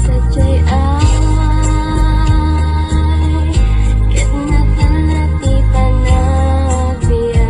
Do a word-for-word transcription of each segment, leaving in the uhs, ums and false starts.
Sadiay ay ket natala ti panagbiag.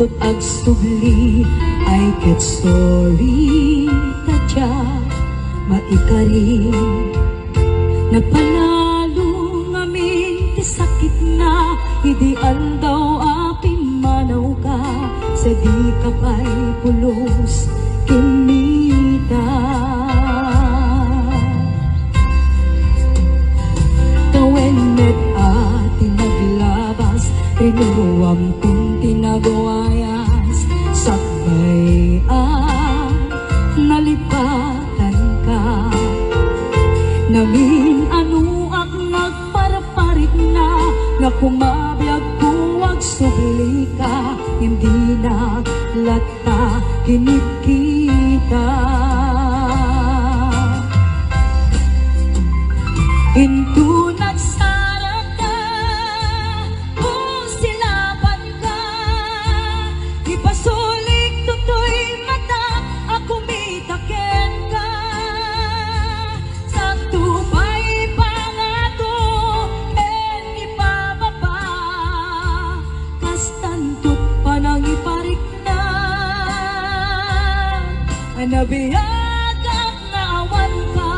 Agsubli ay ket sorry ta diak maikari. Napanalo ngamin ti sakitna idi aldaw a pimmanawka, sadi ka pay pulos ken ita. Tawen met a ti naglabas, rinuruam kun ti nagwayas, sakbay a nalipatanka. Namin-anoak nagparparikna, nga kumabiagko agsublika, ngem dinak latta kinikita. Intonak saraka, o silabanka, ipasulik toy matak a kumita kenka. Sakto pay pangatom ken ipababa, kastanto panangiparikna, a nabiagak nga awanka.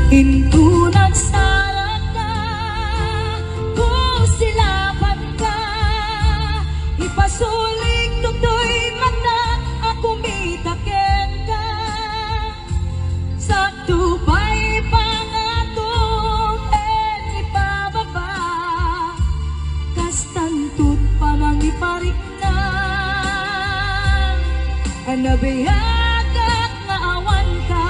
Intonak saraka, o silabanka, ipasulik toy matak a kumita kenka. Sakto pay pangatom ken ipababa, kastanto panangiparikna, a nabiagak nga awanka.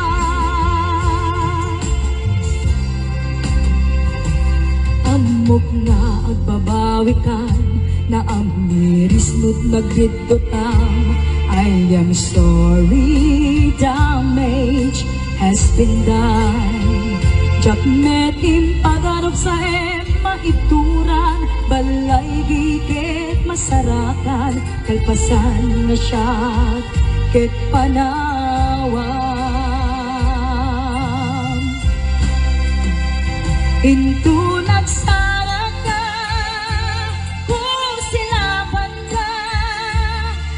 Ammok nga agbabawikan, naamiris no nagriddotam. I am sorry, damage has been done. Diak met impagarup sa em maituran, balay di ket masarakan, kalpasan nga siak ket panawam. Intonak saraka, o silabanka,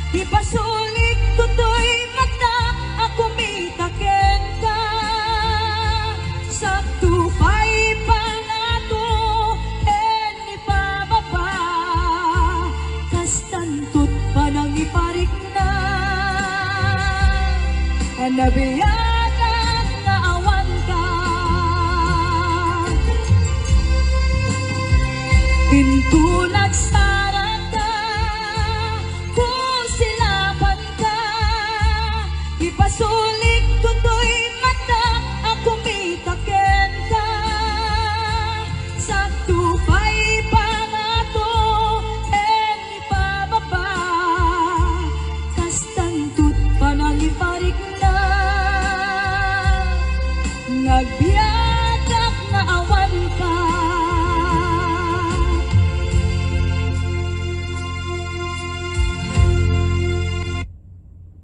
ipasulik toy matak a kumita kenka. Sakto pay pangatom ken ipababa, kastanto panangiparikna, a nabiagak nga awanka. Intonak sa